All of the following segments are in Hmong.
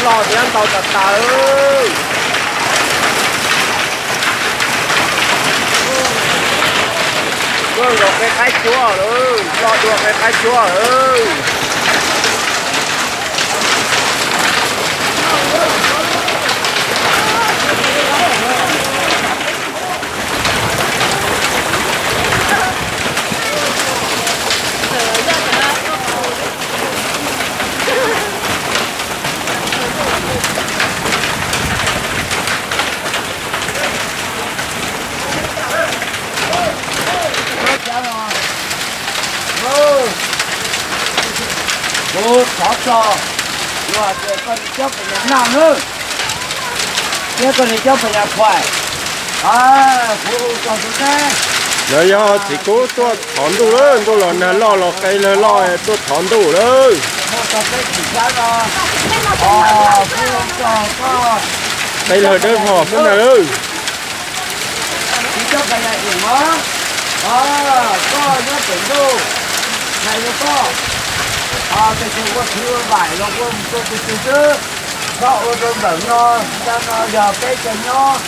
Loj thiab ntau tas tas. Loj nkaus qe qaib cuab lawm, loj dua qe qaib cuab lawm. Kuv thov txog, kuv hais tias koj niam cob pem nyas naj nawb, thiab koj niam cob pem nyas khuais. Kuv hu txog tus neb. Lawv yog txiv kub tuaj thov ntuj lawm, ntuj los nag loj los qe lawg loj tuaj thov ntuj lawm. Hu txog peb txim sab no, kuv hu txog koj, qe lawg dawb vog xwb ntag lawm. Tsis cob pem nyas dim mog, koj nyob pem ntuj, hais rau koj, tes tes ua khwv ua vaim los ua mus rau tus twg xwb, koj ua rau ntawm no, ntawm no yog peb cov nyob,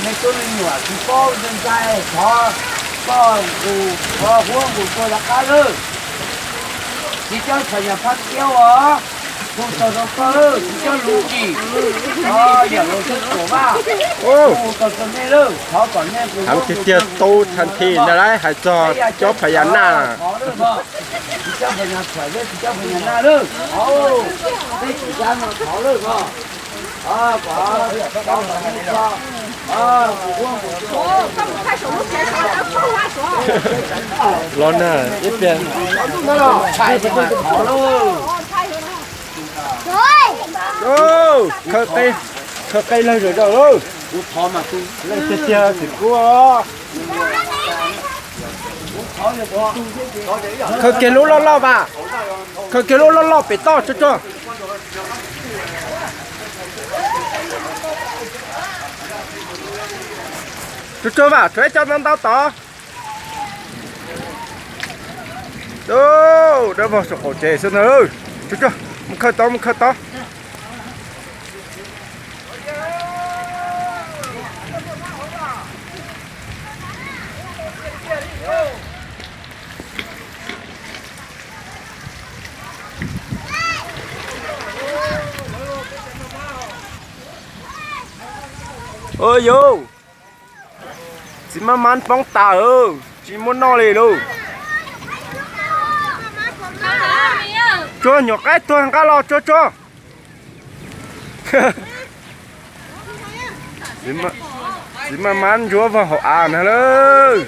me tub me nyuam tsis paub ntshai ntshai, thov koj nqus huab nqus cua rov qab lawm. Tsis cob pem nyas phab kiab os, hu txog rau koj lawm, tsis cob luv tsis, yam los seb tuam vaj, hu txog rau nej lawm, thov kom nej nqus huab nqus cua rov qab lawm. Heev tiag tiag, tau txhais thi ntag lauj, hais txog cob pem nyas naj. Tsis cob pem nyas khuais thiab tsis cob pem nyas naj lawm, peb txim sab no thov lawm os. Los nag ib pliag. Khaws qe lawg zom zaws lauj. Tiag tiag txiv kub. Khaws kiag lub loj loj vas, khaws kiag lub loj loj pem toj tsuag tsuag. Tsuag tsuag vas, tshuav ib co ntau ntau tod. Dawb vog saum qaum tsev xwb ntag. Tsuag tsuag, mus khaws tod, mus khaws tod. Yus, txiv maj mab poob tas, tsis muaj noj li lauj. Tsuag, nyuam qaib tuag nqa los tsuag tsuag. Txiv maj mab ntsuab vog hauv av ntag lauj.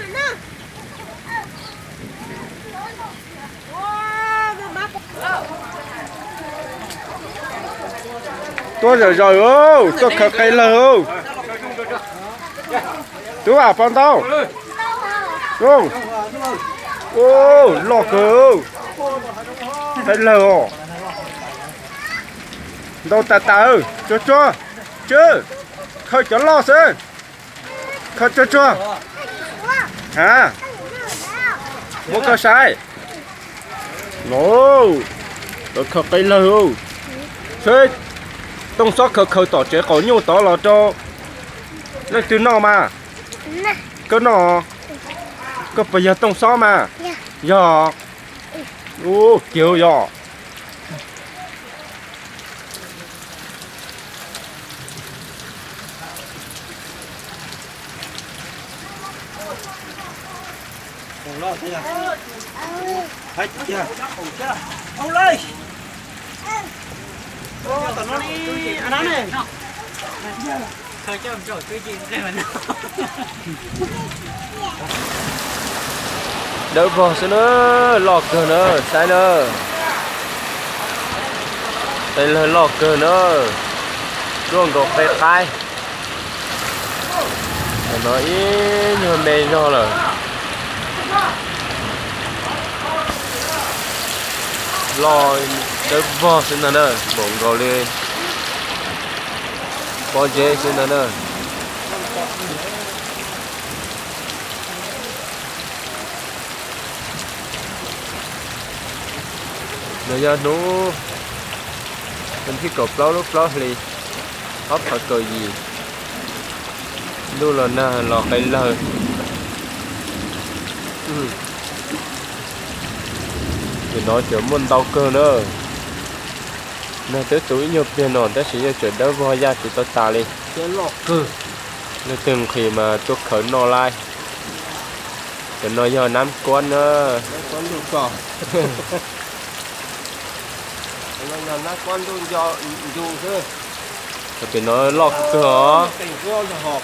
Tuaj zom zaws, tuaj khaws qe lawg. Tub, vam pom ntau. Loj kawg, qe lawg os. Ntau tas tas, tsuag tsuag, tsw, khaws cov loj xwb. Khaws tsuag tsuag. Ha, muab koj saib. No, lawv khaws qe lawg. Seb, Tooj Xob khaws khaws tom tsev qaum nyuj tod los rau leej twg noj mas? Koj noj? Koj puas yog Tooj Xob mas? Yog. Ub, kiag yog. Dawb vog xwb na, loj kawg na, saib na. Qe lawg loj kawg na, ruaj nkaus qe qaib. Tam no ib nyuag me zog lawm. Loj dawb vog xwb ntag na, npaum nkaus li pob zeb xwb ntag na. Nws yog hnub Thib kaum plaub lub plaub hli, ob phav kaum yim, ntuj los nag los qe lawg. Ces no tseem muaj ntau kawg na. Nag twb tu ib nyuag pliag no tab sis yeej tseem dawb vog yaj tsis tau tas li. Leej twg nqhis mas tuaj khaws noj lawm. Cov no yog nab kuab na. Cov pem no loj kawg os.